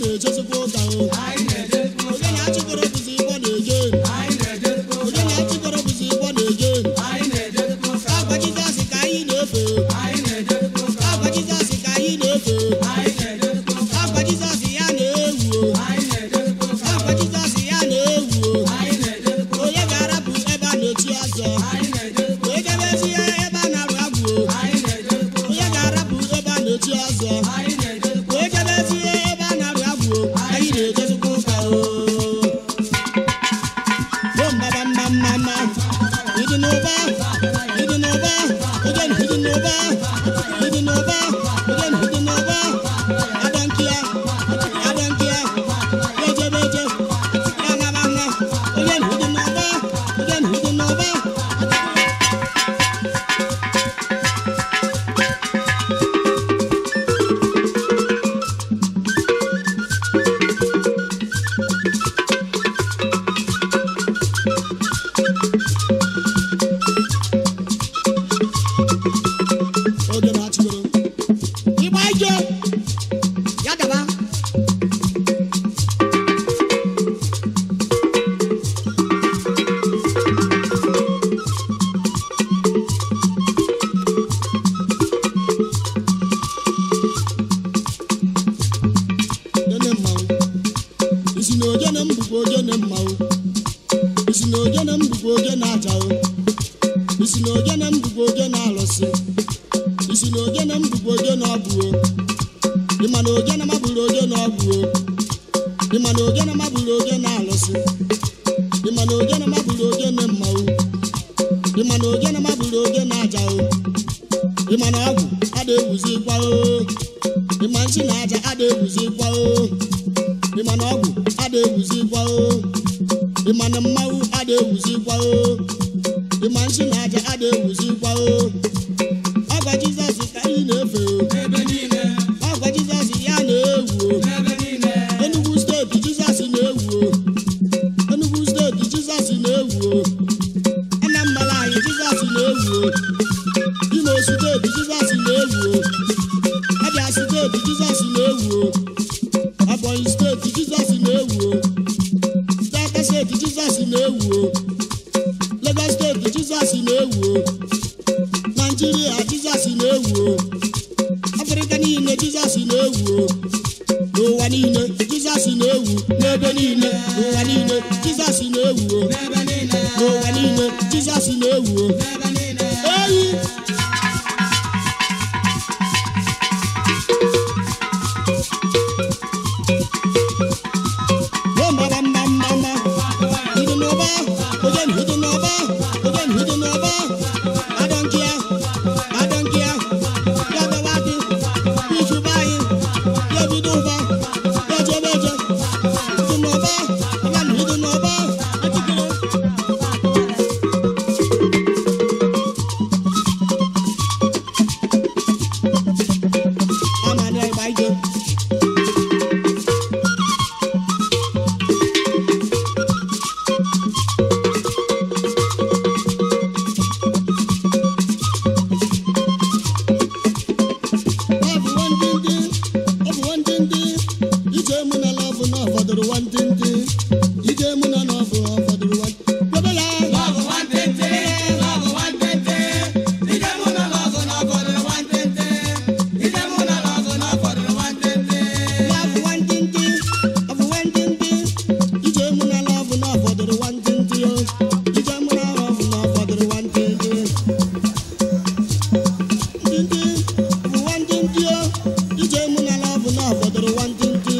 na-ejezikwa ụka o. Onye na-achịkọrọ bụzi ịgbọ na-eje. Onye na-achịkọrọ bụzi ịgbọ na-eje. Agwa Jizọs ka anyị na-efe. Agwa Jizọs ka anyị na-efe. Agwa Jizọs ya na-ewu o. Agwa Jizọs ya na-ewu o. Onye ga-arapụ ebe a na-echi ọzọ. Onye ga-emezi ya ebe a na-arụ agwụ o. Onye ga-arapụ ebe a na-echi ọzọ. Onye ga-emezi ya ebe a na-arụ agwụ o. Anyị na-ejezikwa ụka o. Bom ba ba ma ma ma. Ịdị n'ụba, ịdị n'ụba, oje ịdị n'ụba, ịdị n'ụba, oje ịdị n'ụba. Adọnkia, adọnkia, ejebeje, ya naba nwa, oje ịdị n'ụba, oje ịdị n'ụba. Oge na-achịgoro. Ịgba ije, ya daba. Nene mmanwụ. Isi na ogene m bụkwa ogene mmanwụ. Isi na ogene m bụkwa ogene aja o. Isi na ogene m bụkwa ogene alụsị. Isi na ogene m bụkwa ogene ọgwụ o. Ịma na ogene m abụrụ ogene ọgwụ o. Ịma na ogene m abụrụ ogene alụsị. Ịma na ogene m abụrụ ogene mmanwụ. Ịma na ogene m abụrụ ogene aja o. Ịma na ọgwụ ada ewuzikwa o. Ịma nsị na aja ada ewuzikwa o. Ịma na ọgwụ ada ewuzikwa o. Ịma na mmanwụ ada ewuzikwa o. Ịma nsị na aja ada ewuzikwa o. Ọgwa Jizọs ka anyị na-efe o. Ọgwa Jizọs ya na-ewu o. Enugu steeti Jizọs na-ewu o. Enugu steeti Jizọs na-ewu o. Anambra anyị Jizọs na-ewu o. Imo steeti Jizọs na-ewu o. Abia steeti Jizọs na-ewu o. Ebonyi steeti Jizọs na-ewu o. Delta steeti Jizọs na-ewu o. Lagos steeti Jizọs na-ewu o. Naijiria Jizọs na-ewu o. Afrịka niile Jizọs na-ewu o. N'ụwa niile Jizọs na-ewu n'ebe niile. N'ụwa niile Jizọs na-ewu o. N'ụwa niile Jizọs na-ewu o. Eyi! Bom ba ba ma ma ma. Ịdị n'ụba, oje ịdị n'ụba, oje ịdị n'ụba. I don't care, I don't care. Ya gawa gị, ichuba anyị, ya bido ụba, ya jebe eje. Ịdị n'ụba, ọba na ịdị n'ụba, ejikere. Ama na ịgba ije. Ọ bụ nwantịntị, ọ bụ nwantịntị, ije mụ na lọbụ na ọ fọdụrụ nwantịntị, ije mụ na lọbụ ọ fọdụrụ nwantịntị. Kwebe ya! Lọbụ nwantịntị, ọ bụ nwantịntị, ije mụ na lọbụ na ọ fọdụrụ nwantịntị o. Ije mụ na lọbụ na ọ fọdụrụ nwantịntị. Ntịntị, ọ bụ nwantịntị o. Ije mụ na lọbụ na ọ fọdụrụ nwantịntị.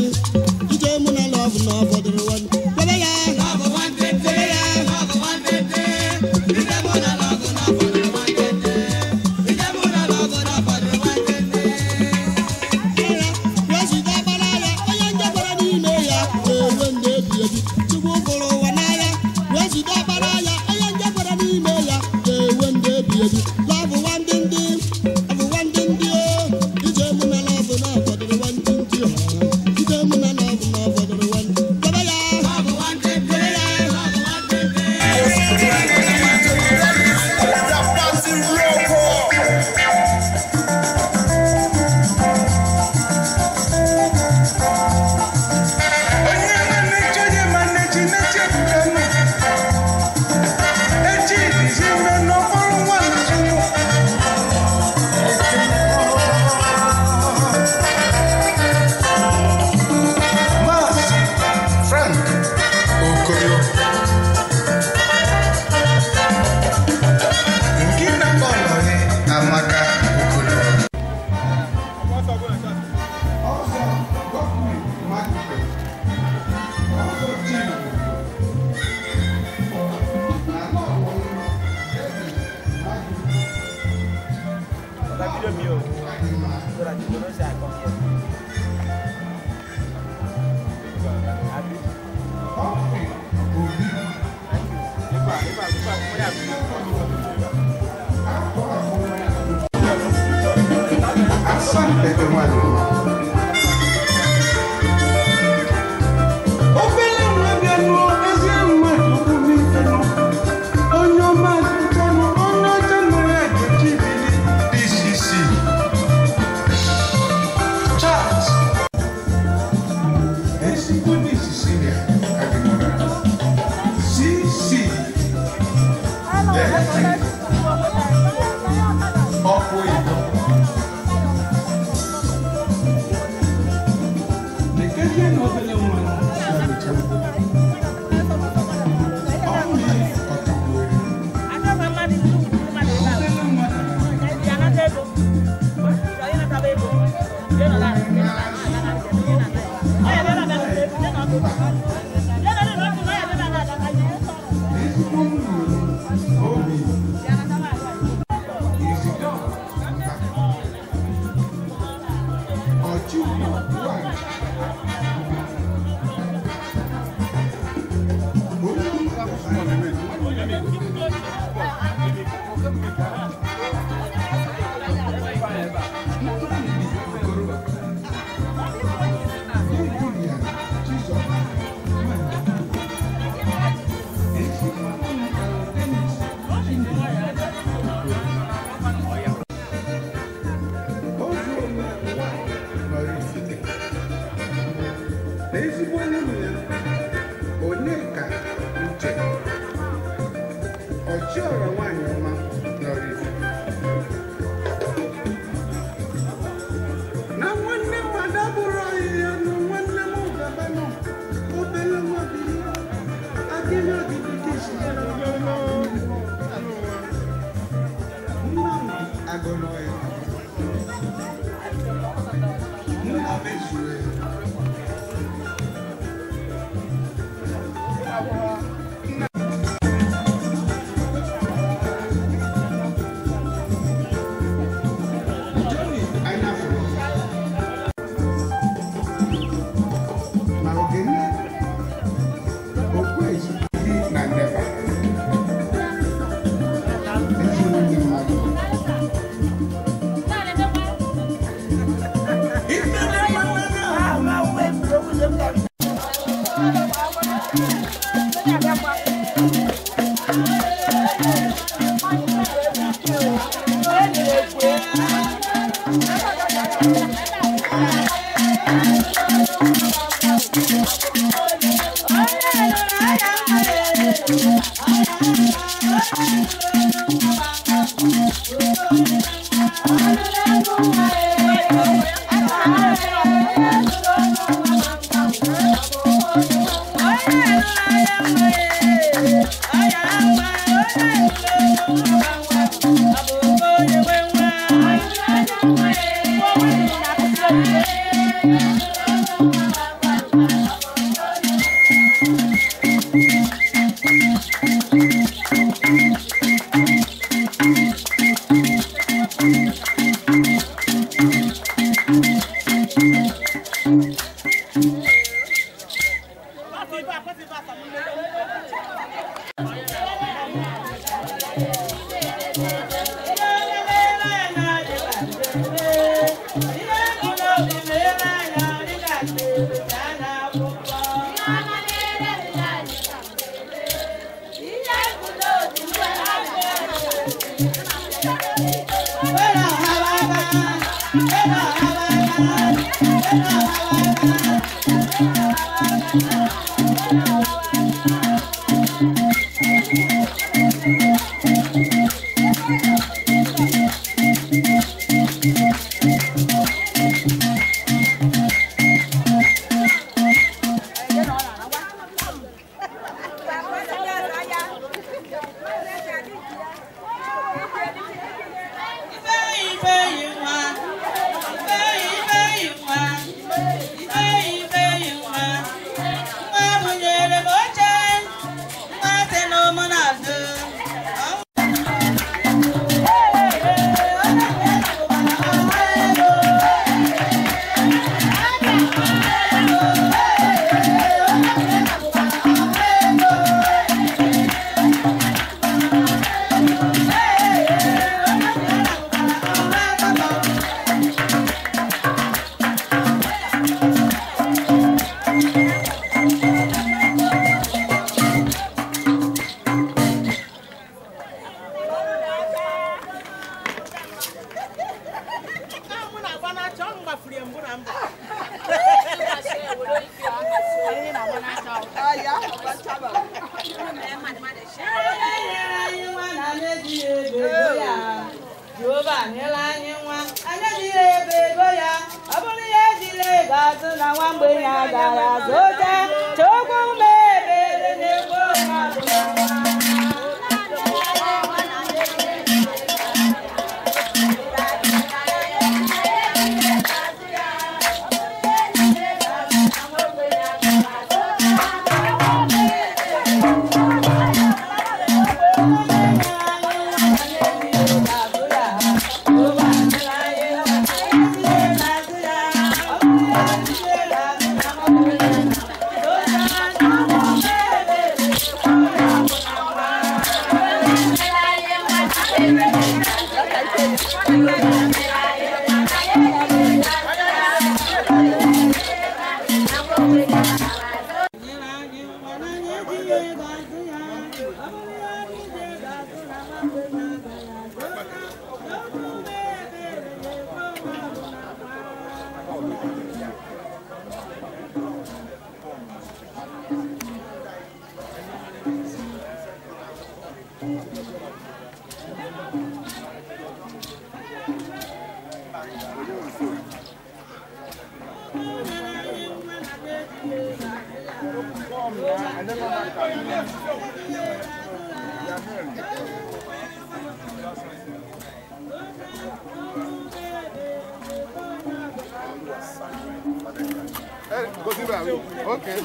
Ije mụ na lọbụ na ọ fọdụrụ nwantịntị. Kwebe ya! Kwebe ya! Wezụga agbara ya, onye njekwara n'ime ya ga-enwe ndụ ebi ebi. Chukwu hụrụ ụwa n'anya, wezụga agbara ya, onye njekwara n'ime ya ga-enwe ndụ ebi ebi. Lọbụ nwantịntị, ọ bụ nwantịntị o. Ije mụ na lọbụ na ọ fọdụrụ nwantịntị o. Ije mụ na lọbụ na ọ fọdụrụ nwantịntị. Kwebe ya! Kwebe ya! The party rocker. Asampete nwanyị ọma. Obele nwa bịanụ, ezi nwa chukwu n'ifenụ. Onye ọma dịchanụ, onye ọcha nọ ya ga-eji bili. DCC. Charles. Ezigbo ndị Sicilia adịmọla. CC. Electric. Ọkụ oyibo. Lekezie na obele nwa ya mechaa. Ọmị ọtagbuere. Obele nwa ezigbo nnụnụ obi Isidore Mba. Ọchukwu Nwanyị. Onye ọma Nnamdi Okoro. Julian Chizoba Nwanyị. Ezigbo nwanne Dennis Ozu onwe nwanyị nọrọ ifite. Na ezigbo onye nwe ya, Onyeka Uche, ọchịọra nwanyị ọma nọrọ ifite. Na nwanne mmadụ abụrụ ahịhịa na nwanne m gabanụ, obele nwa bilie, agịrị ogidi ka isi Nnamdi Agọnọya. Nna mezuru ya. Johnny Anyafụrụ. Na Ogene Okwuezi dị na Nnepa. Ezi nwanne mmadụ. Ife ife nwa, ife ife nwa, nwa bunyere m oche, nwa. Okay.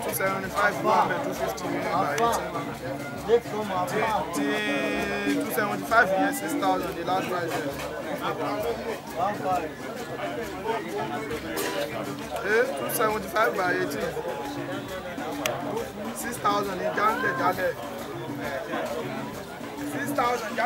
$275, $250, $275, yes, 6,000, the last price. $275 by 18. 6,000 in Jale. 6,000.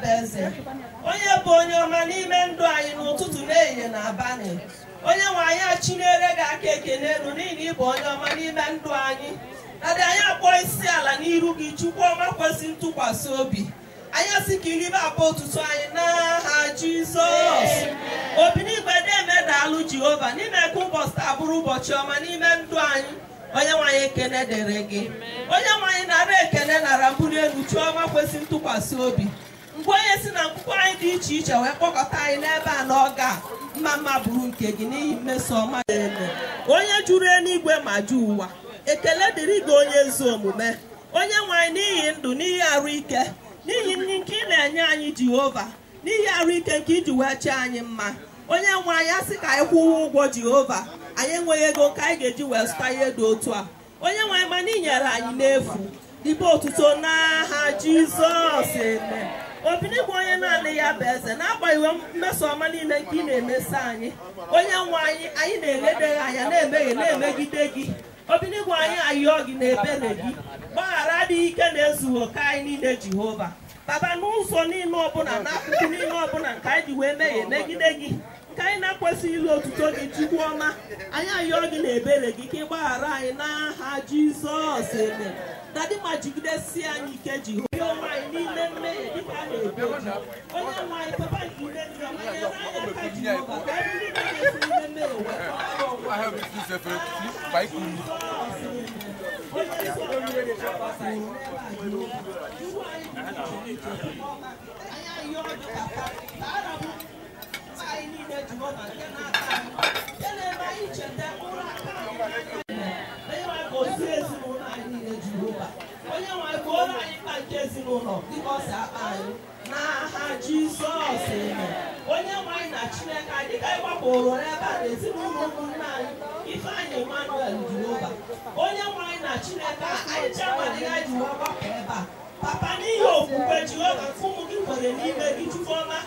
bụ eze, onye bụ onye ọma n'ime ndụ anyị n'ụtụtụ, n'ehihie na abalị. Onye nwe anyị, achinyere gị aka ekele elu n'ihi na ị bụ onye ọma n'ime ndụ anyị. Daddy, anyị akpọ isi ala n'iru gị, Chukwu ọma kwesị ntụkwasị obi. Anyị asị ka iribe akpọ otuto anyị n'aha Jizọs. Obinigwe na-eme, daalụ Jehova n'ime ka ụbọchị taa bụrụ ụbọchị ọma n'ime ndụ anyị. Onye nwe anyị, ekene dịrị gị. Onye nwe anyị, nara ekene, nara mbuli elu, chiọma kwesị ntụkwasị obi. Mgbe onye si na mkpụkpọ anyị dị iche iche wee kpọkọta anyị n'ebe a n'oge a, mma mma bụrụ nke gị n'ihi mmeso ọma eme. Onye juru eluigwe ma ju ụwa, ekele dịrị gị, onye ezi omume. Onye nwe anyị, n'ihi ndụ, n'ihi arụ ike, n'ihi nri nke ị na-enye anyị, Jehova, n'ihi arụ ike nke iji wee chee anyị mma. Onye nwe anyị, asị ka anyị kwụwa ụgwọ, Jehova, anyị enweghị ego nke anyị ga-eji wee zụta ihe dị otu a. Onye nwe anyị, mana ị nyere anyị n'efu. Ibe otuto n'aha Jizọs, amen. Obinigwe, onye naanị ya bụ eze, na-agbanyeghị mmeso ọma niile nke ị na-emeso anyị, onye nwe anyị, anyị na-eledeghị anya, na-emeghe, na-emegide gị. Obinigwe, anyị ayọọ gị na ebere gị, gbaghara adịghị ike na-ezughị oke anyị niile, Jehova Baba, n'ụzọ niile ọbụla, n'akụkụ niile ọbụla nke anyị ji wee mehie megide gị, nke anyị na-akwesịghị ilu otuto gị. Chukwu ọma, anyị ayọọ gị na ebere gị ka ị gbaghara anyị n'aha Jizọs, amen. Daddy, ma jigidesie anyị ike, Jehova, onwe anyị n'ime mmehie dịka a na-ebu oji. Onye nwe anyị, papa nke ime ndị ọma, nyere anyị aka, Jehova, ka anyị bụrụ ndị na-esi n'ime mmehie wee kpọrọ onwe anyị. Onye ezi omume na-agbasa anyị n'ebe a, Jehova. Chukwu anyị dị iche iche, ọma, anyị ayọọ gị, papa, ka arabụ anyị niile, Jehova, nke na-ata anyị, nke na-eme anyị cheta ụra aka anyị n'anya. Onye nwe anyị, gozie ezinụlọ anyị niile, Jehova. Onye nwe anyị, gbuoro anyị mkpa nke ezinụlọ dịka ọ si akpa anyị n'aha Jizọs, amen. Onye nwe anyị na Chineke anyị, dịka anyị gbapụrụ n'ebe a na ezinụlọ ụmụnne anyị Ifeanyị Emmanuel, Jehova, onye nwe anyị na Chineke anyị, chairman ya ji wee gbapụ ebe a, papa, n'ihi okwukwe, Jehova, nke ụmụ gị nwere n'ime gị, Chukwu ọma,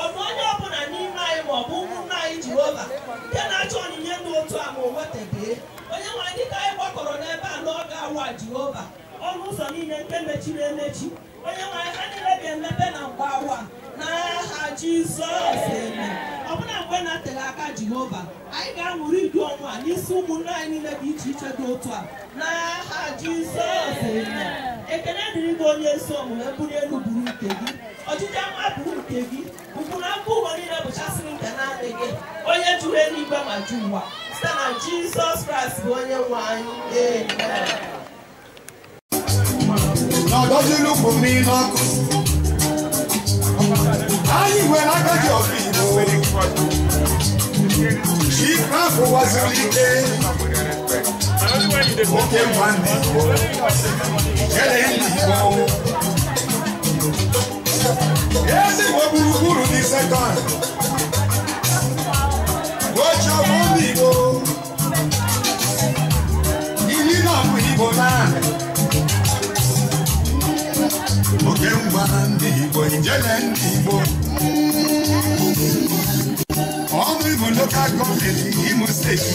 ọdụ onye ọbụla n'ime anyị ma ọ bụ ụmụnne anyị, Jehova, nke na-achọ onyinye dị otu a ma o nwetabeghị, onye nwe anyị, dịka anyị gbakọrọ n'ebe a n'oge awa, Jehova, ọnụ ụzọ niile nke mechiri emechi, onye nwe anyị, ha niile ga-emepe na mgbe awa n'aha Jizọs, amen. Ọbụna mgbe na-ateghị aka, Jehova, anyị ga-aṅụrị idu ọnwụ a n'isi ụmụnne anyị niile dị iche iche dị otu a n'aha Jizọs, amen. Ekele dịrị gị, onye ezi omume. Bụrụ elu bụrụ nke gị, ọchịchị ama bụrụ nke gị, ugwu na mba ụwa niile bụchasịrị nke naanị gị, onye juru eluigwe ma ju ụwa, site na Jizọs Kraịst bụ onye nwe anyị, amen. N'ọdọdịlụ kwụ mmiri n'ọkụ anyị nwere aka ji ọfụ Igbo. Chief afọ waziri ike oke nwanne Igbo jere ndị Igbo ezigbo gburugburu dị second oche ọbụ ndị Igbo iri na ọbụ Igbo naanị oke ngwa ndị Igbo ijele ndị Igbo ọnụ Igbo Local Government, Imo State.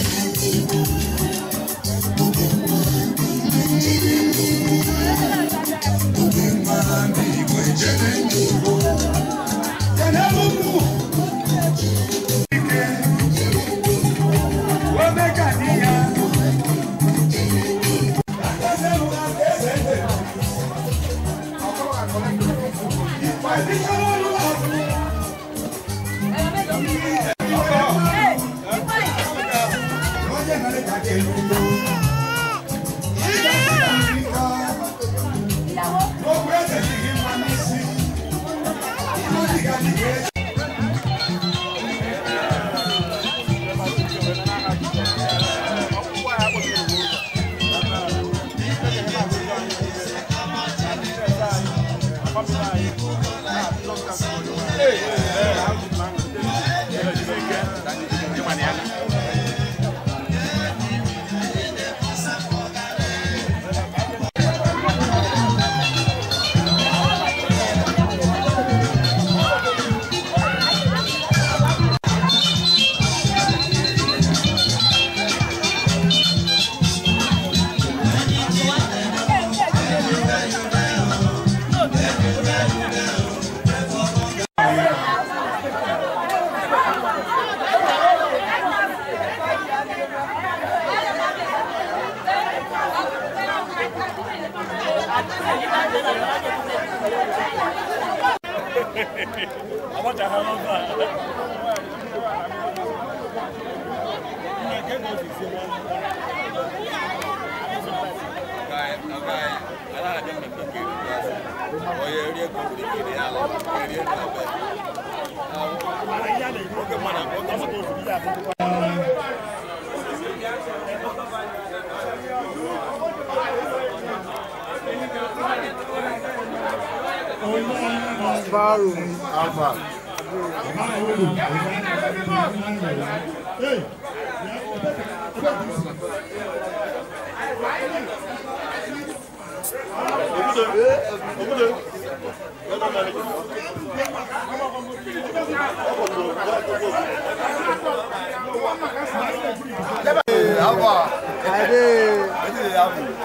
Oke ngwa ndị Igbo ijele ndị Igbo kenelu mụ ike omega di ya. Eze eze.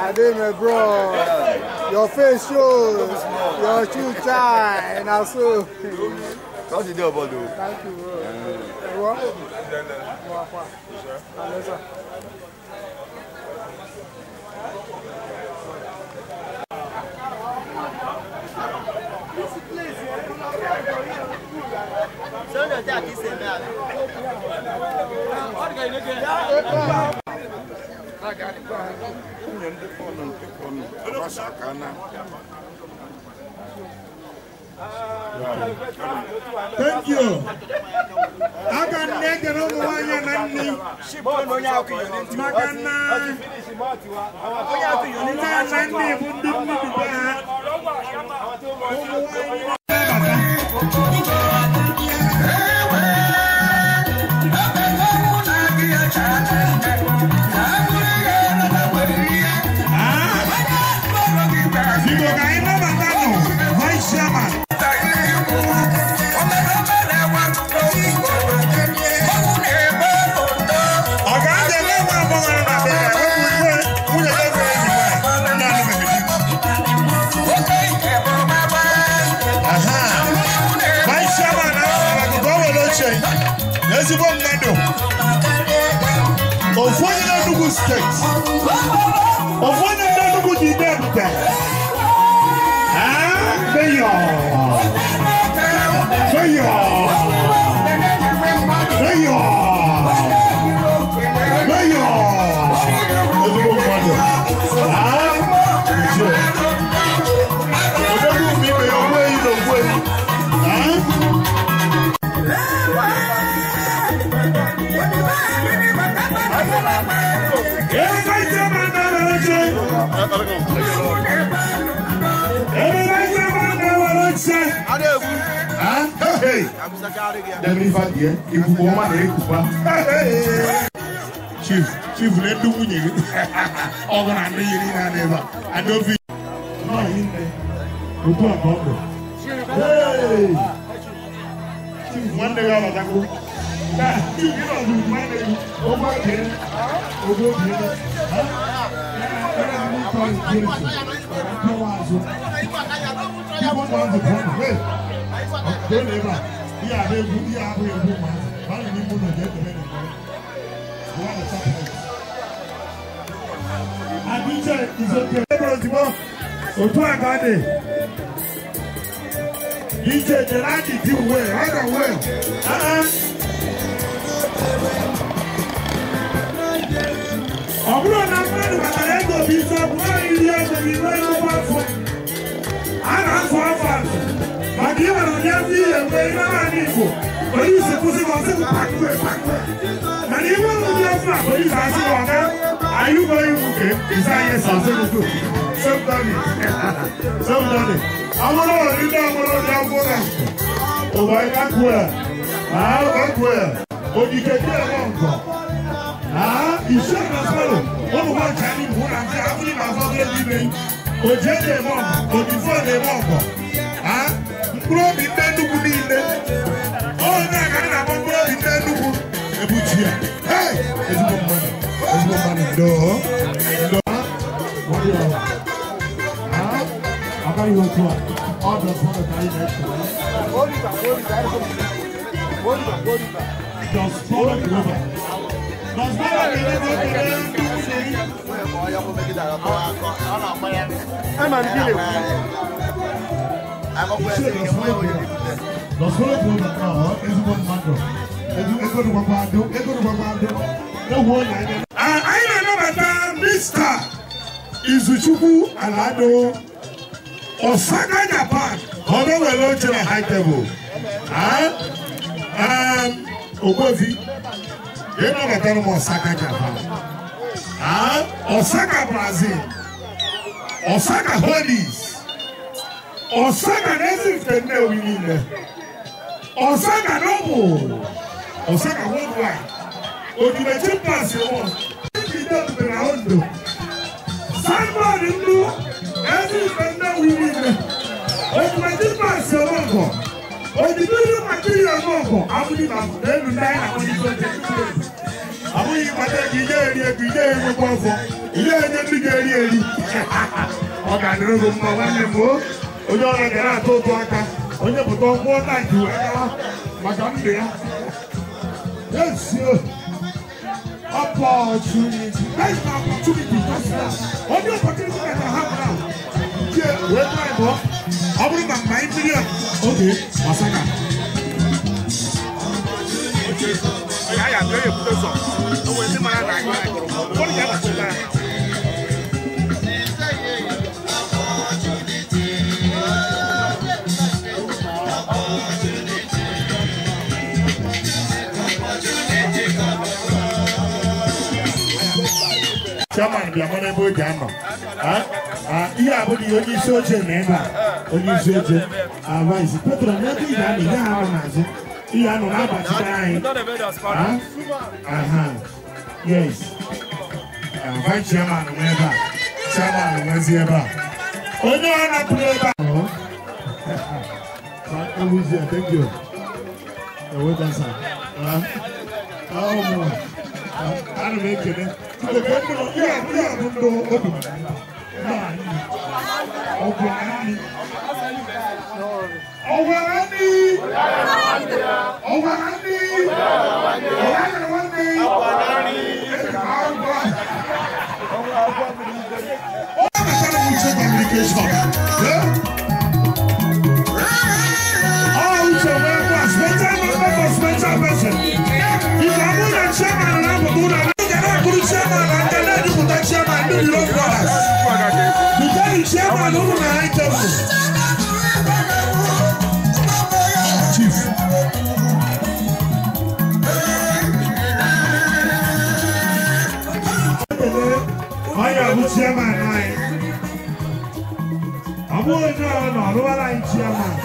I did, my bro. Your face shows, your shoe shine, and also. What you do about you? Thank you, bro. Thank you. I got naked on the one and Chief, Chief, let the nwunye gị. Chief, nwanne gị abatago. Chief, ị nọzụ nwanne gị. Ogo obi. DJ, the lady did well, I don't well. Ọ bụrụ na mmadụ batara ego bụ isi ọkụ, nwaanyị iri ego bụ iwe n'ụgbọ afọ. A na-afọ afọ azụ. Maka ị nwere ụdị afọ ihe mgbe ị nara ala Igbo, polisi kwụsị gị ọsị gị pakwe pakwe. Mana ị nwere ụdị afọ a, polisi asị gị ọga, are you going okay? Is that yes or so good? Somebody. Somebody. Ọ bụrụ na ndị ọbụla dị afọ na ụwa ịgakwe a, gakwe. Ogige dị ebe nkọ. Iṣẹ́ ìrànṣọ́rọ̀, olùkọ́ ìjàní ìwúra àti abúlé náà fọ́gbẹ́ nílé. Òjé lè mọ̀, òdìfọ́ lè mọ̀ ọ̀pọ̀. Mkpụrụ obi ndị Enugu niile. Onye a ka a na-akpọ mkpụrụ obi ndị Enugu. Ebuchi ya. Hey! Ezigbo mmadụ. Ezigbo mmadụ. Ndoo. Ndoo. Agaghị otu a. Ọ dị ọsọ ka anyị na-eche. Just follow the river. Dọsoro ka ọ ezigbo mmadụ. Ego dịkwakwa adụ, ego dịkwakwa adụ. Egwu onye anya. Anyị na-anabata Mr. Izuchukwu Alado Osaka Japan. Ọ na-ewere oche na high table. Ogbofi, ị nabatara m Osaka Japan. Osaka Brazil. Osaka Holies. Osaka na-ezifte Nnewi niile. Osaka Noble. Osaka Worldwide. Ojúlẹ̀ chimpanzee wọn. Ìdílé ìbẹ̀rẹ̀ àwọn ndò. Signboard ndú. Ezifte Nnewi niile. Ojúlẹ̀ chimpanzee wọn kọ̀. Ojúlẹ̀ material wọn kọ̀. Abúlé bàbá ẹnu náírà wọn ní sọ́jà. Abúlé pàtàkì ilé eri egwu ilé enwekwa ọfọ. Ilé enye ndị ga-eri eri. Ọ ga-adịrị gị mma nwanne m o. Onye ọrụ ga na-atụ ụtụ aka. Onye pụta ọkwụọ naịtị wee gawa maka ndụ ya. Yes, opportunity. That is my opportunity just now. Only opportunity that I have now. Yeah, wait my boy. I bring my 9 million. Okay, Masaka. Okay. I am very good. Chairman bịa mara ebe o ji anọ. Ihe a bụghị onye isi oche na ebe a. Onye isi oche vice patron n'ebe ị ga-anọ ihe ahụ n'azụ. Ihe anọ na-agbachite anyị. Yes. Vice chairman nwe ebe a. Chairman nwezi ebe a. Onye ọ napụrụ ebe a. Thank you. Welcome, sir. Ana m ekele. Chief. I am chairman. I'm going to chairman.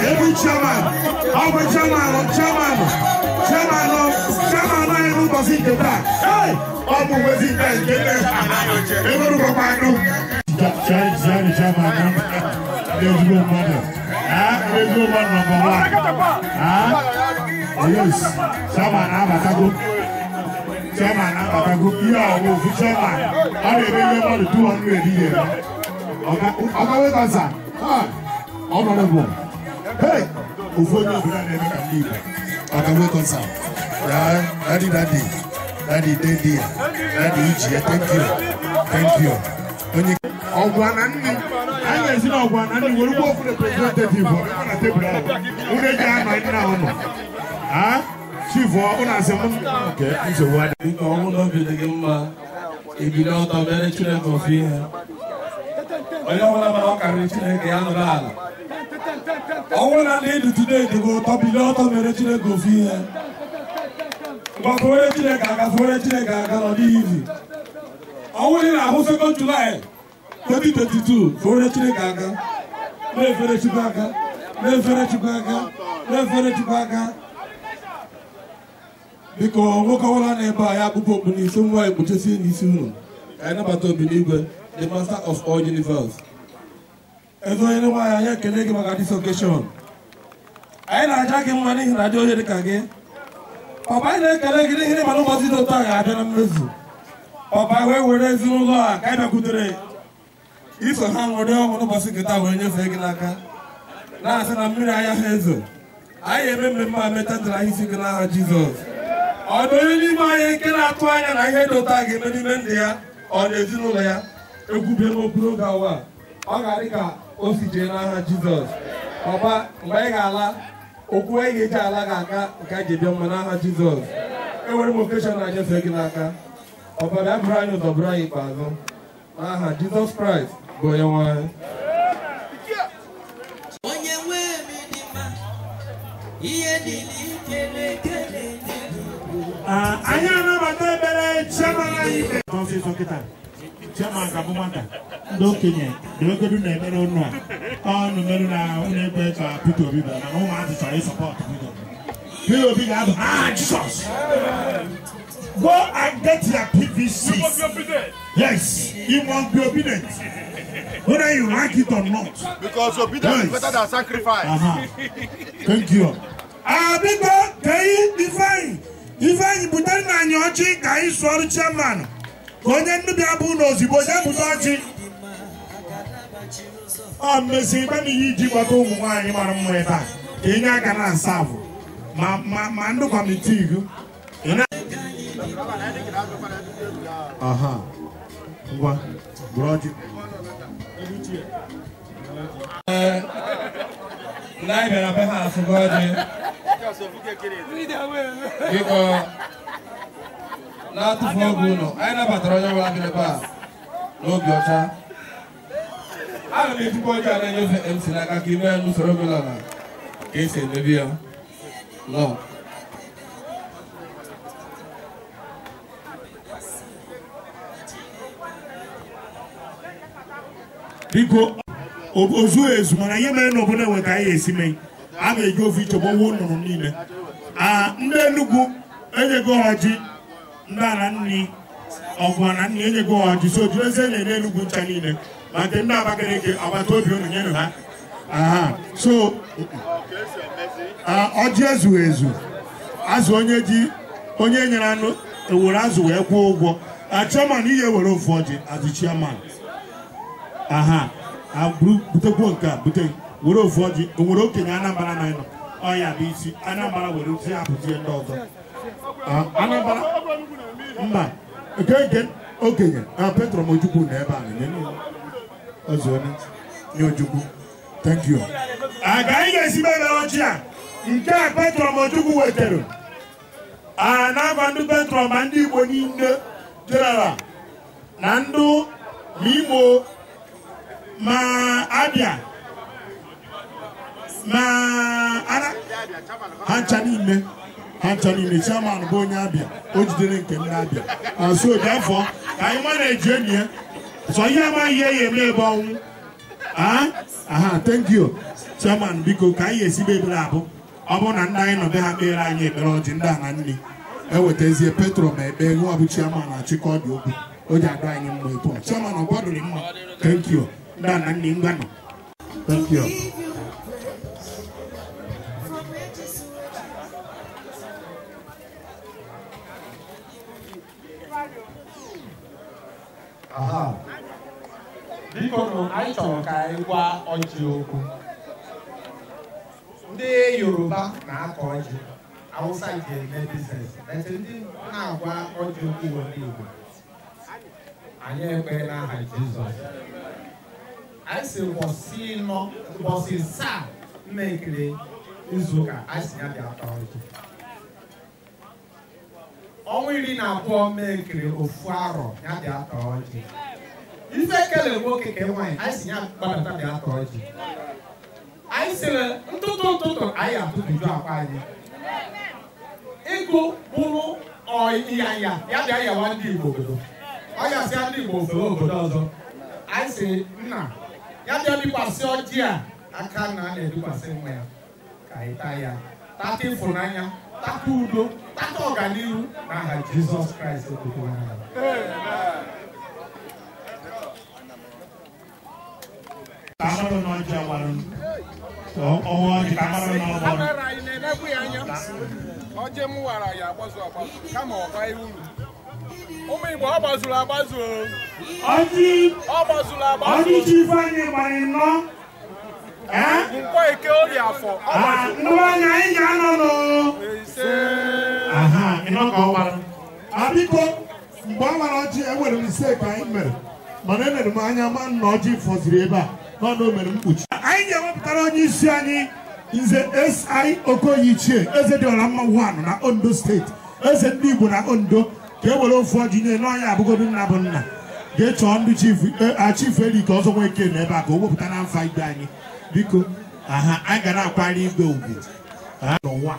Every chairman, our chairman, chairman, chairman, chairman, I am hey, I'm yes, chairman, chairman, chairman, I remember 200 years. Honorable. Hey, Daddy, Daddy, Daddy, Daddy, Daddy, thank you, thank you. I will go for the representative. Ọnwụ na ndị today dị gị ụtọ bilie ọtọ mere Chineke ofu ihe. Gbafere Chineke aka fere Chineke aka nọ n'ihi. Ọnwụ dị na-ahụ 2 July 2022 fere Chineke aka. Na-efere Chukwu aka. Na-efere Chukwu aka. Na-efere Chukwu aka. Biko nwoke ọbụla na-ebe a ya akpụkpọ okpu n'isi nwa ekpuchesie n'isi unu. Ka anyị nabata obi n'igwe, the master of all universe. Eze onye nwaanyị anyị ekele gị maka this occasion. Anyị na-aja gị mma n'ihi na dị onye dịka gị. Papa anyị na-ekele gị n'ihi na ịma n'ụbọchị dị otu a ga-abịa na mmezu. Papa wee were ezinụlọ a ka anyị bịakwutere iso ha ṅụrị ọṅụ n'ụbọchị nke taa wee nyefee gị n'aka. Na-asị na mmiri anya ha ezo. Anyị eme mmemme a metatara anyị isi gị n'aha Jizọs. Ọ dị onye n'ime anyị nke na-atụ anya na ihe dị ụtọ a ga-eme n'ime ndụ ya ọ na ezinụlọ ya egwubie n'okpuru oge awa ọ ga-adị ka o si jee n'aha Jizọs. Papa, mgbe anyị ga-ala okwu anyị ga-eji ala ga-aga nke anyị ji bịa mma n'aha Jizọs. Enwere m okeshọn na-enyefe gị n'aka. Papa, bịa bụrụ anyị ụzọ bụrụ anyị ikpeazụ n'aha Jizọs Kraịst bụ onye nwe anyị. Onye nwe m dị mma, ihe niile ikele ekele. Anyị anabata ebere chairman anyị ọsịsọ kịta. Chairman ka bụ nwata ndị okenye dewegodu na-emere unu a ọnụ merụ na unu ekwe ka Peter Obi bịara mana ụmụazị chọrọ ịsọpọtụ Peter Obi. Peter Obi ga-abụ ah Jesus. Go and get your PVC. Yes, you must be obedient. Whether you like it or not. Because obedience is better than sacrifice. Thank you. Biko, ka Ifeanyi butere na anyị ọchị ka anyị sụọrụ chairman. Ka onye nnubịa bụ ụlọ ozugbo ya bute ọchị. Ọ mmesi ịgba m ihe iji gbata ụmụ nwaanyị mara mma ebe a ka enye aka na nsavụ ma ndị kọmitii gị. Aha. Ngwa, bụrụ ọjị. Ndị anyị bịara be ha asụgo ọjị. Biko, na-atụfu oge ụlọ, anyị nabatara onye ọbụla bịara ebe a n'obi ọcha. Ana m ejikwa ọjị a na-enyefe MC n'aka ka ime ya n'usoro omenala ka esi emebi ya. Nọ. Biko, ozu ezu mana ihe mere n'obodo enwe ka anyị esi mee a ga-eji ofe ichegbu owu nnụnụ niile. Ndị Enugu enyego ọjị, ndị ala nni ọgụ ala nni enyego ọjị, so jirezie na-ere Enugu ncha niile ma nke ndị Abakaliki agbata obi unu nyere ha. So ọjị ezughị ezu, azụ onye ji onye nyere anụ ewere azụ wee kwụọ ụgwọ. Chairman ihe were ofu ọjị azụ chairman. Aha, butekwuo nke a bute were ofu ọjị o nwere okenye Anambra na ịnọ ọya bụ isi Anambra were ozi apụzie ndị ọzọ. Anambra mba nke nke okenye na Petro Ojukwu na ebe a na-enye ọzọ nye Ojukwu. Thank you. Aga anyị ga-esi ebe ọjị a nke a Petro Ojukwu wetara a na-agwa ndị Petro ma ndị Igbo niile general na ndị Imo ma Abia ma ara ha ncha niile chairman bụ onye Abia o jidere nke ndị Abia so dị afọ ka anyị ma na-eji enyi ya sọ ihe amaghị ihe ya eme ebe ọnwụ. Aha, thank you chairman. Biko ka anyị esibe ebere abụ ọ bụrụ na ndị anyị nọ be ha kpere anyị ekpere ọjị ndị a na nne ewetazie Petro ma ekpe nwa bụ chairman achịkọ dị okwu o ji adọ anyị mma etu a. Chairman ọ gwadoro mma. Thank you. Ndị a na nne ngwanụ. Thank you. Aha. Biko nụ anyị chọrọ ka anyị gwa ọjị okwu. Ndị Yoruba na-akọ ọjị, Hausa ji eme biznes, ete ndị na-agwa ọjị okwu bụ ndị Igbo. Anyị ekpe n'aha Jizọs. Anyị si ụbọchị nọ ụbọchị saa mmekere izuụka anyị si ya bịa taa ọjị. Ọnwa 12 mmekere ofu arọ ya bịa taa ọjị. Ife ekele nwoke ke nwaanyị anyị si ya gbadata bịa taa ọjị. Anyị sịrị ntụtụ ntụtụ anyị atụtụju akwa anyị. Ịgụ bụrụ ọyịya ya bịa yawa ndị Igbo obodo. Ọ gasịa ndị Igbo ofere obodo ọzọ. Anyị sị nna ya bịa bikwasị ọjị a aka nna a na-ebikwasị nwa ya ka anyị taa ya tata ịfụnanya tata udo tata ọganihu n'aha Jizọs Kraịst okwukwe anyị. Ọjị m wara ya agbazu agbazu kama ọ baghị uru. Ụmụ Igbo ọ gbazuru agbazu. Ọjị ọ gbazuru agbazu. Ọjị chi Ifeanyị gbara ịnọ. Nkwọ Eke Orie Afọ. Ndị anya anyị ga-anọ nụ. Aha, ịnọ ka ọ gbara. Biko, mgbe ọ gbara ọjị, enwere mistake anyị mere. Mana enere m anya ma nna ọjị fọziri ebe a. N'ọnụ o mere mkpuchi. Anyị ga-ewepụtara onye isi anyị Nze S.I. Okoye Ichie, Eze dị ọla mma 1 na Ondo steeti, Eze ndị Igbo na Ondo, ka e were ofu ọjị nye n'ọnya abụgodu nna bụ nna. Ga-echọọ ndị chief Eric ọzọ Nweke na ebe a ka o wepụta na mfa igwe anyị. Biko, aha, anyị ga na-akwari igwe ugwu n'ụwa.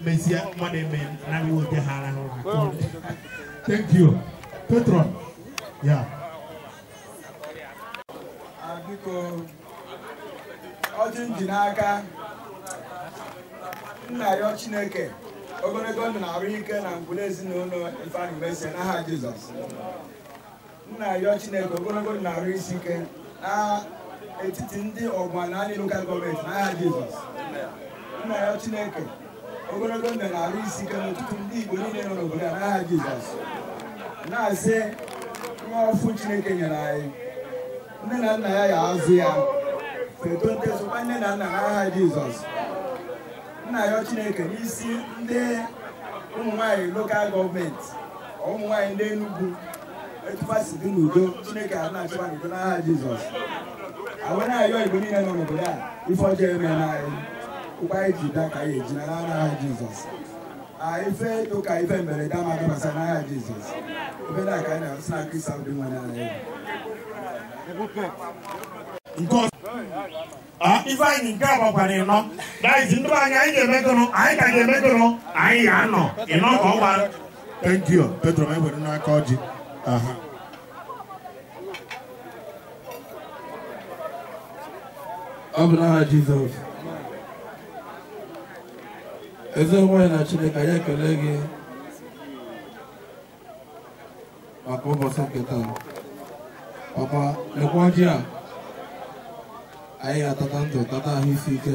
Mezie mmadụ eme na oge ha arahụ ụra. Thank you. Patron. Yeah. Biko, ọjị nji n'aka nna ya Chineke ogologo ndụ na arụ ike na ngwụla ezinụlọ Ifeanyi Ubesie n'aha Jizọs. Nna ya Chineke ogologo ndụ na arụ isi ike n'etiti ndị Ọgwụanị lokal gọọmenti n'aha Jizọs. Nna ya Chineke ogologo ndụ na arụ isi ike n'ụtụtụ ndị Igbo niile nọ n'obodo a n'aha Jizọs. Na-asị nwa ọfụ Chineke nyere anyị, nne na nna ya ya azụ ya feto ntezụkwa nne na nna n'aha Jizọs. Nna ya Chineke n'isi ndị ụmụ nwanyị lokal gọọmenti, ụmụ nwanyị ndị Enugu etufasi dị n'udo, Chineke a na-achịkwa n'udo n'aha Jizọs. Awe na-ayọ Igbo niile nọ n'obodo a ife ọjọọ eme n'anyị, ụkwa anyị ji da ka anyị eji na n'aha Jizọs. Ife dụka ife mberede ama adabasa n'aha Jizọs. Ife dị ka anyị na-asị na Kristi ahụ dị nwa n'ala. Ife anyị nke a gbakwara ịnọ. Guys, ndị anyị anyị ga-emegụrụ, anyị ka ga-emegụrụ, anyị ga-anọ. Ịnọ ka ọ gbara. Thank you. Petro, ma ewere n'aka ọjị. Aha. Ọ bụ n'aha Jizọs. Eze nwanyị na Chineke, anyị ekele gị maka ụbọchị nke taa. Papa, lekwa ọjị a. Anyị ga-atata ndụ, tata ahụ isi ike.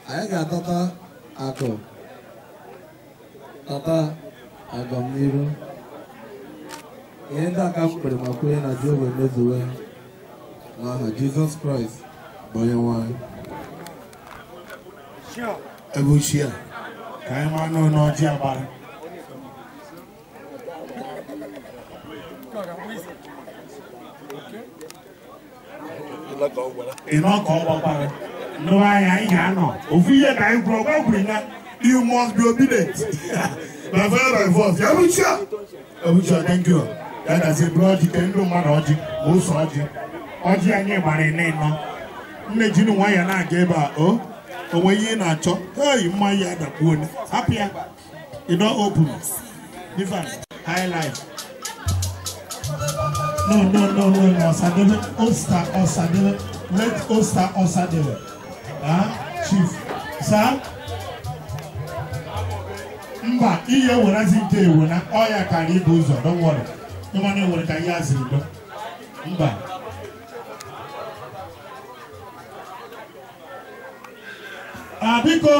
Anyị ga-atata akụ, tata agamniru. Ihe ndị aka m kpere ma kwenye na Jehova emezuwe n'aha Jizọs Kraịst bụ Onyenwe anyị. Ebe ochie a, ka anyị maa n'ọnụ ọjị agbara. Ịnọ ka ọ gbakwara. Ndị anyị anyị ga-anọ. Ofu ihe ka anyị kwuru, ọgwa kwuru na you must be obedient. By fire by force. Ebuchia! Ebuchia, thank you. Ya gazi bụrụ ọjị ke ndị mmadụ ọjị ma ose ọjị. Ọjị anyị gbara ịnọ ịnọ. Nne jiri nwayọọ na-aga ebe a, o onwe ihe ị na-achọ. Hey, mmanya ya adakpuo onye. Hapụ ya. You don't open. Different. High life. No, no, no, no, no. Osadebe. Osta, Osadebe. Let Osta, Osadebe. Ah, Chief. Sir? Mba, ihe werezi nke ewu na ọya kara ibu ụzọ. Don't worry. Ịma na enwere ka ihe azịrị do. Mba. Biko,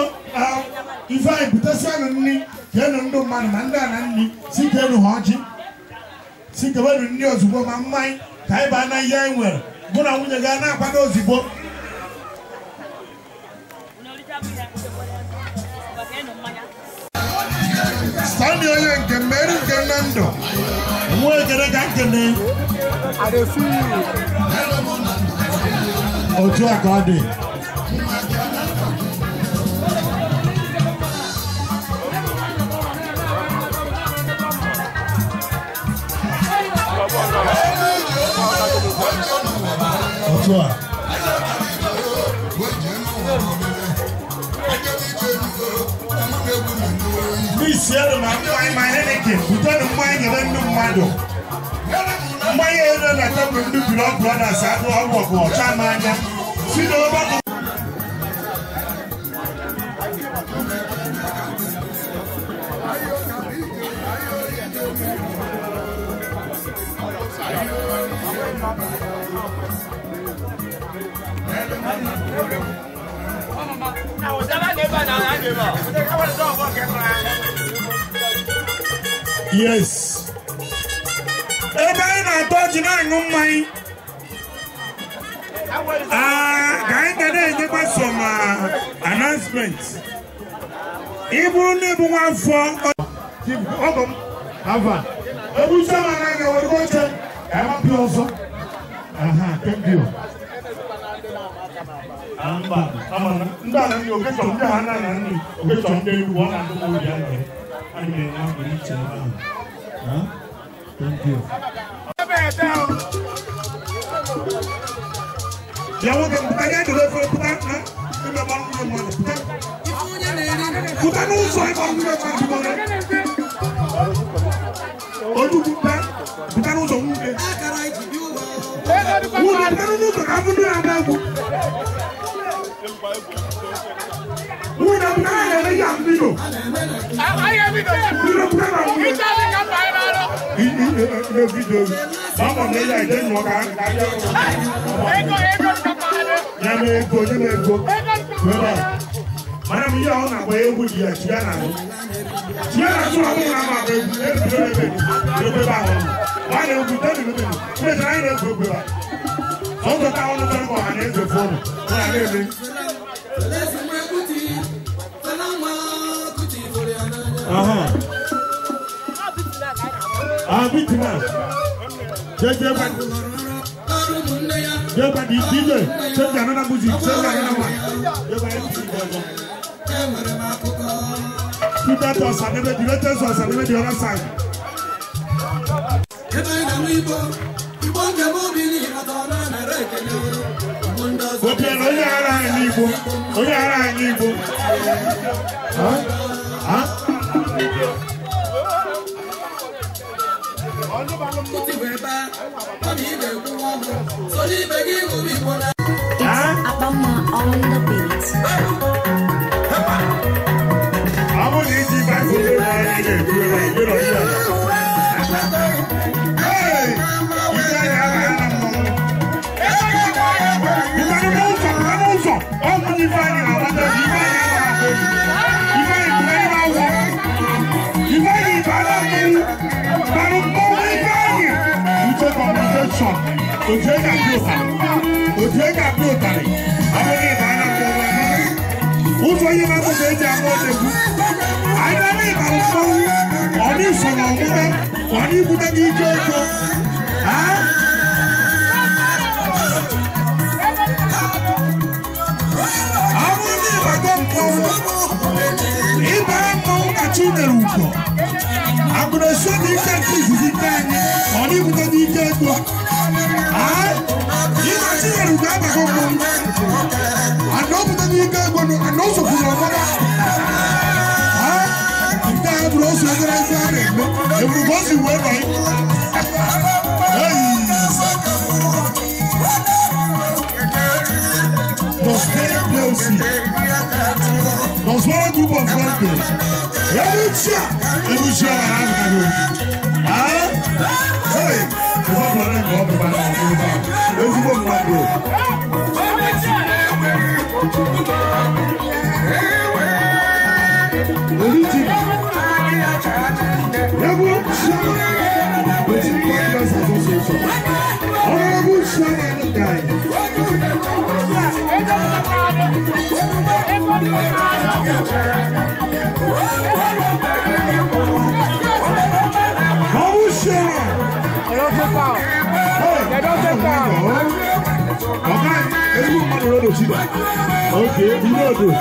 ife anyị butesianụ nri keenụ ndị mmadụ ma ndị a na nri si keenụ ha ọjị. Si kewenụ nri ozugbo ma mmanya ka anyị baa na ihe anyị nwere. Mụ na nwunye ga na-akwado ozugbo. Stanley onye nke mmeri nke nna ndụ. Nwa ekele ka nkene. Otu a ka ọ dị. Otu a. N'isi elu ma mmanya ma Heineken butere mmanya nyere ndị mmadụ. Mmanya elu na tebụl ndị Blood Brothers adụ ọgwụ ọgụ ọcha m anya. Si n'ọgbakọ. Yes. Ebe anyị na-atọ ọjị na-aṅụ mmanya. Ka anyị ga na-enyekwa some announcement. Ị bụrụ na ịbụ nwa afọ ọgọ m ava ebucha m anaghị ewere oche ka anyị mapụ ọzọ. Aha, thank you. Mba, ndị ala ndị okechọ ndị ha na nri okechọ ndị Enugu ọ na-adị m obi aṅụrị. Anyị ga-enwe aṅụrị iche ebe ahụ. Thank you. Ya nwoke mpụta ya dịrị efere pụta na ime gbara nwunye mmadụ pụta. Pụta n'ụzọ ịgbara nwunye mmadụ pụta. Ojukwu pụta pụta n'ụzọ nwunye. Nwunye pụta n'ụzọ ka afụ ndị na-agba egwu. Nwunye pụta na na-eme ya mbido. Mbido pụta na nwunye. Ile vidio báwo ni ẹyà ìdẹ́nu ọ̀gá nyame ego nyame ego wẹ́rẹ́ mana mi yà ọ́ nà bọ̀ egwu di yà chia nà chia nà so àwọn nà ma bọ̀ egwu ebi ló lébè lébè bá wọn wà á egwu tẹ́lẹ̀ lébè ní ilé ìtura yìí egwu egwu bá sọ́kò táwọn ọ̀nà sọ́kò wà ní ẹsẹ̀ fóònù wọ́n yà lébè. Bitima. JJ Jebadi DJ, change another music, change another one. Put that to Osadebe, the latest Osadebe, the other side. Okay, no, you are an Igbo. Oh, you are an Igbo. Huh? Huh? Abama on the beat. Bonsoir, group of friends. Okay, you know do.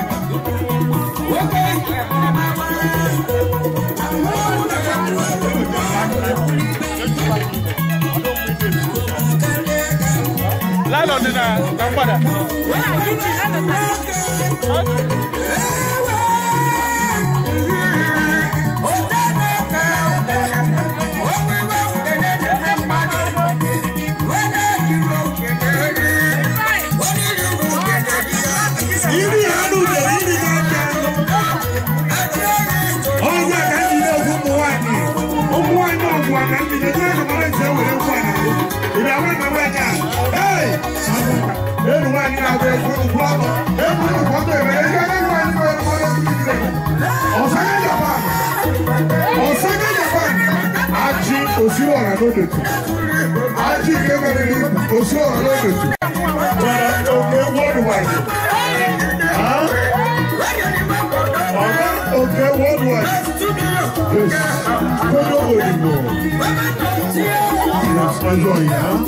Worldwide. Huh? Oga Oke Worldwide. Yes. Kodo Oyinbo. Yes, enjoy, huh?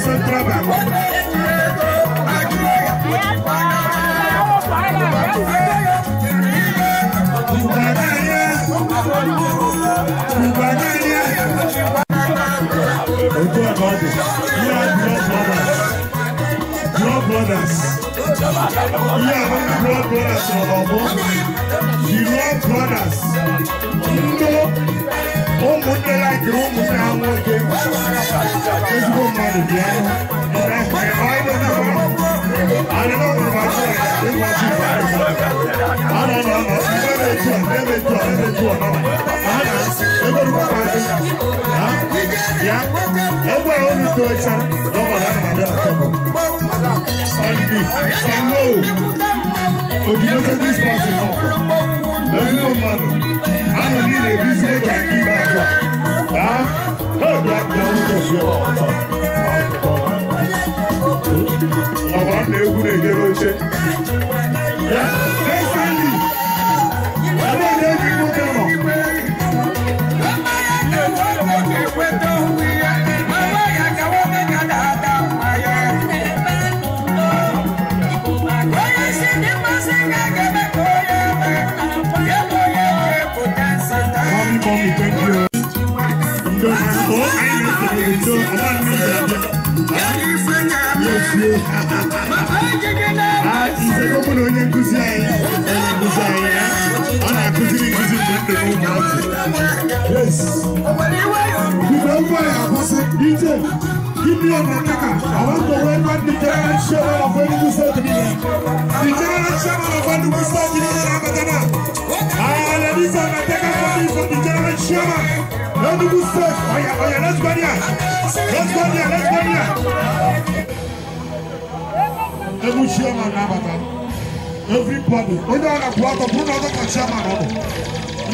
Central Bank. Blood brothers. Yeah, blood brothers. The blood brothers. No, ụmụnne like ụmụnne ha nwoke. Ezigbo mmadụ bịa. Mommy, thank you. Yes. DJ, give me a I want to welcome the general chairman of Enugu State. The general chairman of Enugu State, ladies and gentlemen, for the general chairman. Enugu State. Oh yeah, let's go there. Let's go there, let's go there. Every chairman, everybody. We don't have water, put another chairman on.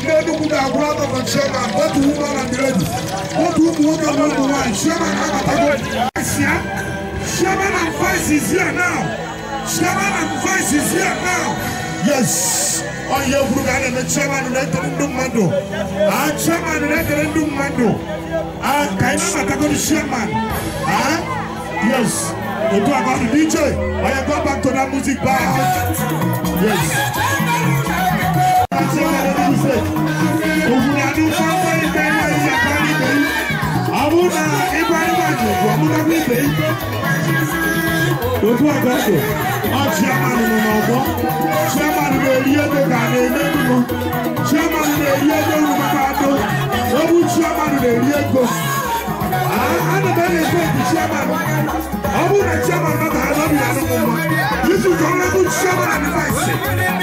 Enugu na brother chairman, both woman and lady. Both woman and woman. Chairman Chairman and vice is here now. Chairman and vice is here now. Yes. Oh, yeah, the chairman and the mando. Ah, chairman and the mando. Ah, can you chairman? Ah, yes. You talk about the DJ. I go back to that music bar. Yes. This is honorable chairman and vice.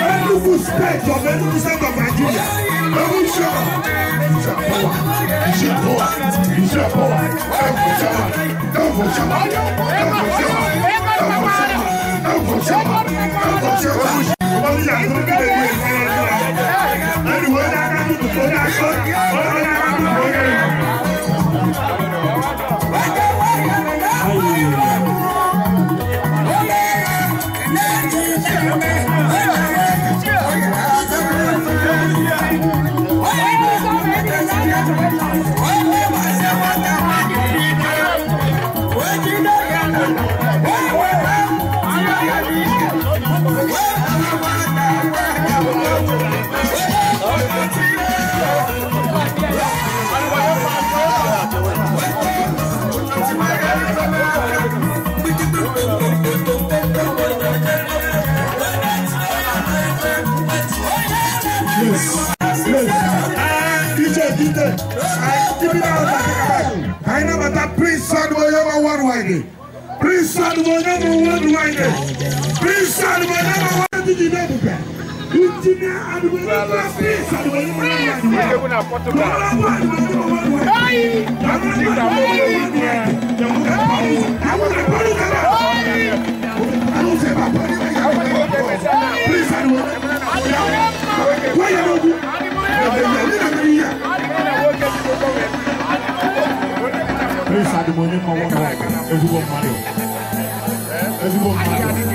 Enugu State of Enugu State of Nigeria. Enugu chairman. Yes, yes. DJ, Prince Adumonyama worldwide. Prince Adumonyama worldwide. Engineer Adumonyama Prince Adumonyama Prince Adumonyama worldwide. Ezigbo mmadụ. Ezigbo mmadụ.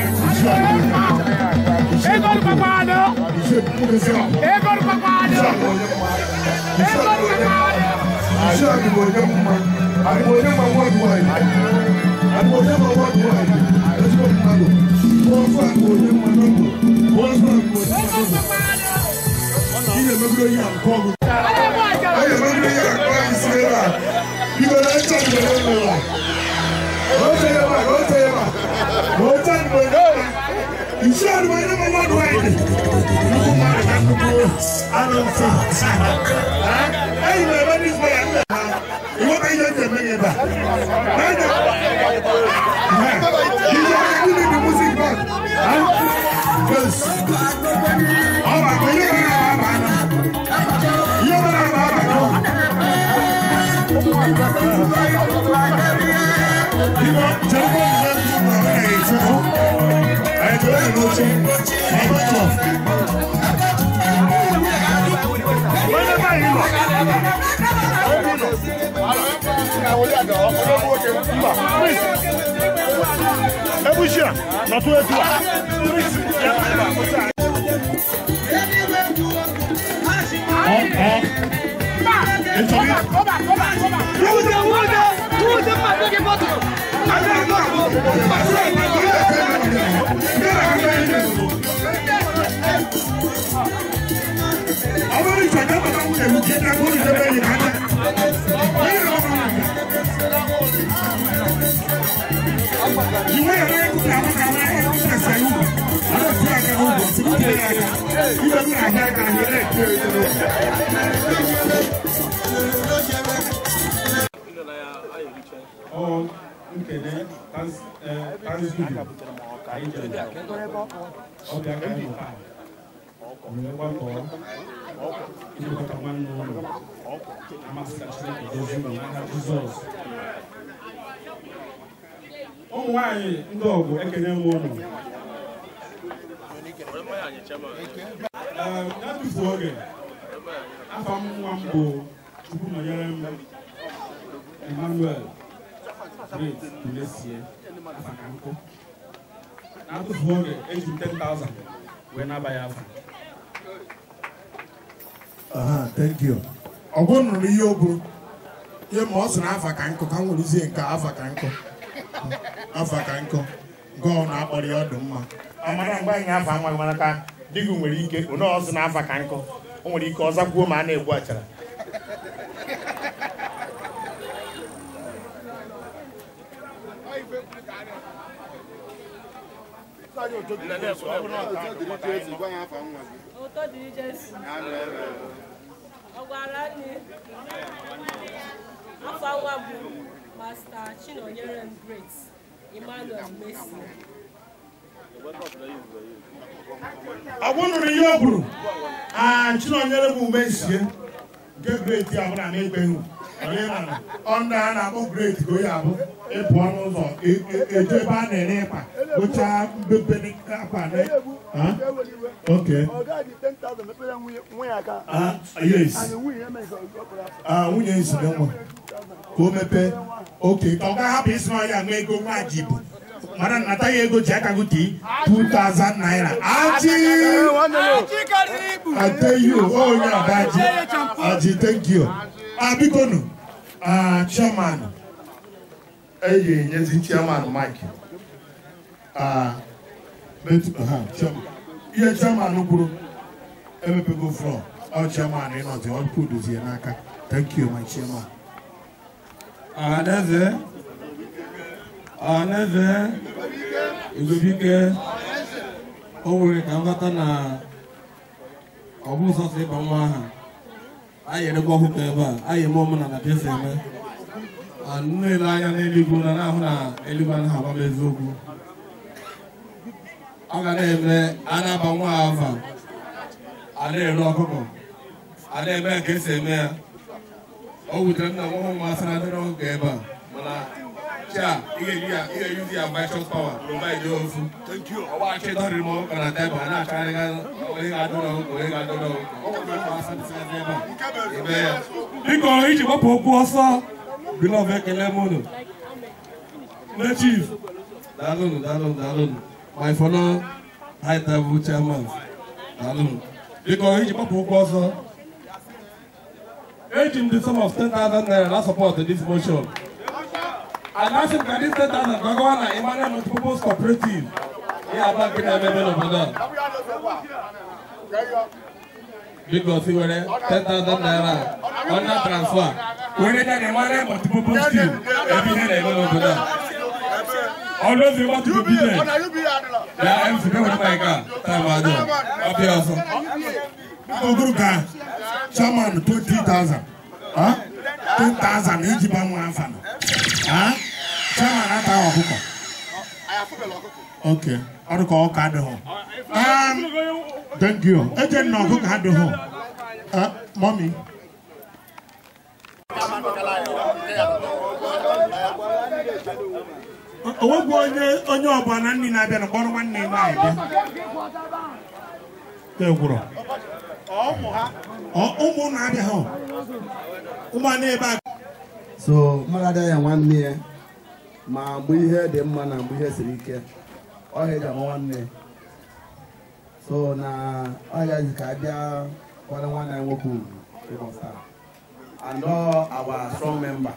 Ụmụ nwanyị ndị ọgụ ekene m ụnụ. Na-atụfu oge, afa m nwa m bụ Chukwu nọnyere m Emmanuel Great Umesie afa ka nkụ. Na-atụfu oge, eji m 10,000 wee naba ya afa. Thank you. Ọ bụrụ nụrụ ihe o buru, ihe ma ọ sị na afa ka nkụ ka m werezie nke afa ka nkụ. Afa ka nkụ nke ọ na-akpọrọ ya ọdụ mma. Amara mgbe anyị afa nwa mara ka di gị nwere ike onye ọzọ na afa ka nkụ o nwere ike ọza kwuo ma a na-egbu achara. Ụtọ dịrị Jesu. Ọ gwara nne afa nwa bụ Master Chinonyerem Great Emmanuel Umesie. Ọ bụrụ ihe o kwuru, Chinonyerem Umesie nke Great ya bụrụ na ekpeghị ọ ndị a na-akpọ Great ka onye abụ ịpụọ n'ụzọ eje ebe a na-ere ịkpa gụchaa mbepe akpa. Okay. Yes. Nwunye isi na nwa ka o mepee. Okay, ka ọ ga-ahapụ isi n'ọhịa nwa ego nwa ji bụ mara nata ya ego ji aka gị tii 2000 naira. Aji! I tell you, oh yeah, Aji. Aji, thank you. Biko nu, chairman. Eyi nyezi chairman Mike. Chairman. Ihe chairman kwuru emepego floor. Ọ chairman ịnọzi ọ kwudozie n'aka. Thank you, my chairman. Ọhaneze, Ọhaneze, Igwebike, o nwere ka nghọta na ọ bụ sọsọ ịba nwa aha. Anyị erekwa ọkụkọ ebe a, anyị eme omenala ka esi eme. Na-ele anya n'eluigwe na na-ahụ na eluigwe anaghị agba m eziokwu. Ọ ga na-eme a na-aba nwa afa, a na-ere ọkụkọ, a na-eme nke esi eme ya. O wutere m na nwa ụmụ asara adịrị ọkụkọ ebe a, mana chia ị ga-eyuzi ya righteous power provide ofu. Ọgbachi dọrịrị m ọkụkọ na tebụl, a na-achọgharị onye ga-adọrọ ọkụkọ, onye ga-adọrọ ọkụkọ. Ebe ya. Biko iji gbapụ okwu ọsọ, beloved, ekele m unu. Ndị chief, daalụnụ, daalụnụ, daalụnụ. My fellow high table chairman, daalụnụ. Biko iji gbapụ okwu ọsọ, eji m the sum of 10,000 naira na support this motion. And ask him can this 10,000 go na Emmanuel Multipurpose Cooperative. Ihe aba nke na-emebe n'obodo a. Biko si were 10,000 naira under transfer. Were na Emmanuel Multipurpose Scheme ebe ihe na-eme n'obodo a. All those who want to be there. Ya MC be were mic a time adọ. Ọbịa ọsọ. Oguruka chairman 20,000. Huh? 10,000 iji ba nwa afa na. Huh? Chairman ata ọkụkọ. Okay. Ọdụka ọka adịghọ. Thank you. Eje nna ọkụkọ adịghọ. Mommy. Owegbu onye ọbụla na nni na-abịa na kpọrọ nwanne ya nwaanyị bịa. Tegwụrụ. Ụmụ na-abịa ha. Ụmụ a na-ebe a. So mmadụ adịghị ya nwanne ya ma mgbe ihe dị mma na mgbe ihe siri ike ọhịa eji ama nwanne. So na ọhịa ji ka abịa kwado nwanne ya nwoke ugwu ịbọsa taa. And all our strong member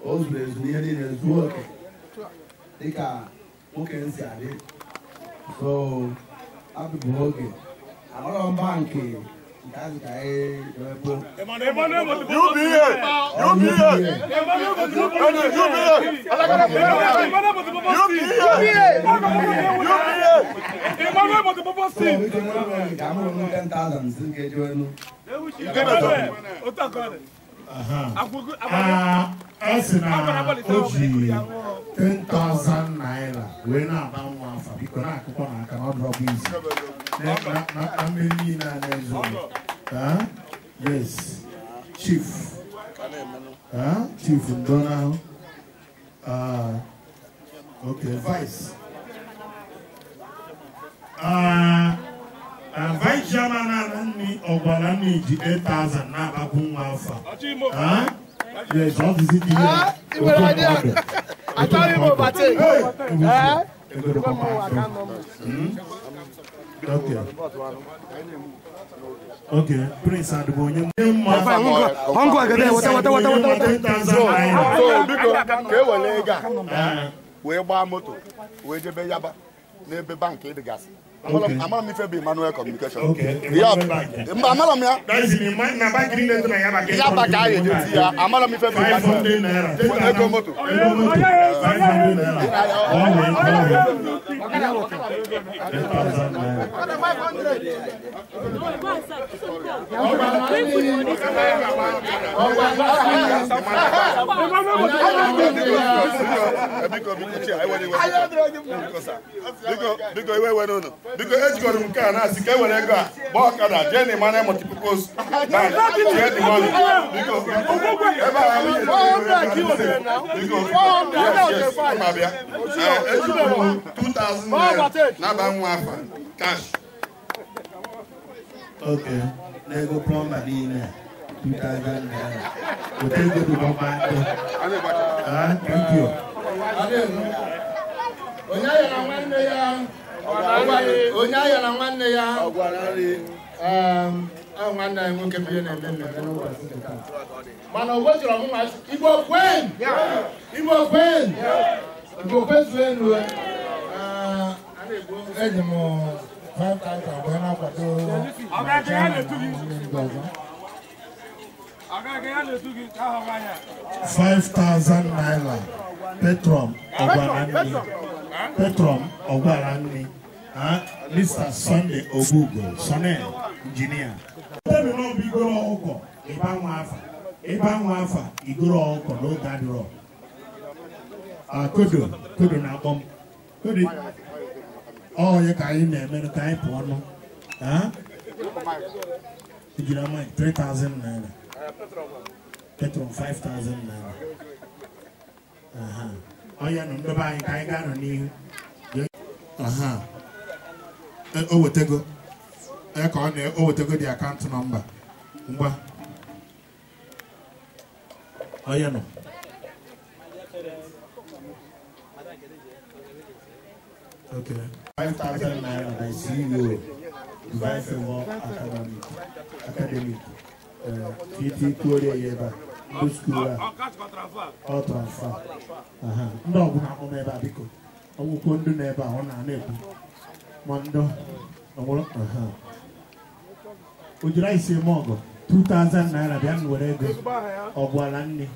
o zuru ezu n'ihe niile zuo oke dịka nwoke nsi adị. So abụbụ oge amarọ bankị nke azụ ka anyị ewepụ. Ka amụrụ m 10,000 si nke eji elu. A sị na o ji 10,000 naira wee na-aba nwa afa biko na-akụkọ n'aka na ọ dọrọkwa isi na mmeri niile a na-ezo. Yes, chief. Chief Ndona. Okay, vice. Vice chairman na ọgbara nni ji 8,000 na-abakwu nwa afa. Yes, all this is the Okay. Okay, Prince Adubonye. So, biko ka e were ego a wee gbaa moto wee jebe Yaba n'ebe bankị dịgasị. Amara m ife bụ Emmanuel Communication. Mba, amara m ya. Yaba ka anyị eje ya. Amara m ife bụ Emmanuel. Ego moto. Biko iwe were unu. Biko ejikọrọ m nke a na-asị ka e were ego a gbaa ọkada jee na Emmanuel Multipurpose Bank jee the money. Biko ebe a biko yes ma bịa. Ejikọrọ m 2,000 naira na-aba nwa afa cash. Okay, na-ego plumber niile 2,000 naira. Weta ego dị gbagba. Thank you. Onye ayara nwanne ya. Onye ayara nwanne ya. Nwanne anyị nwoke bụ ihe na-eme mmemme n'ụbọchị nke taa. Mana o wezụrụ ọmụma Igbo kwen! Igbo kwen! Igbo kwezuenu. Eji m 5,000 wee na-akwado ndị ọzọ. 5,000 naira. Petrom Ogwaranni. Petrom Ogwaranni. Mr. Sunday Ogugo, Sunday engineer. Ebe anwa afa igoro ọkọ n'oge adịrọ. Kodo kodo na-akpọ m. Kodo ọ ya ka anyị na-eme ka anyị pụọ nụ. Ejiri ama 3,000 naira. Petron 5,000 naira. Onye nọ ndebe anyị ka anyị gaa nọ n'ihu. O wetego. Ka ọ na o wetego dị akaụntụ nọmba. Ngwa. Onye nọ. Okay. 5,000 naira by CEO, Divine Favor Academy. TT Korea Yeba, ndị skuul a. Ọ transfer. Ndị ọbụla nọ n'ebe a biko. Ọgwụkwọ ndị nọ ebe a ọ na-ekwu. Ma ndị ọgbụrụ. O jiri isi eme ọgụ 2,000 naira bịa m were ego. Ọ gwara nne.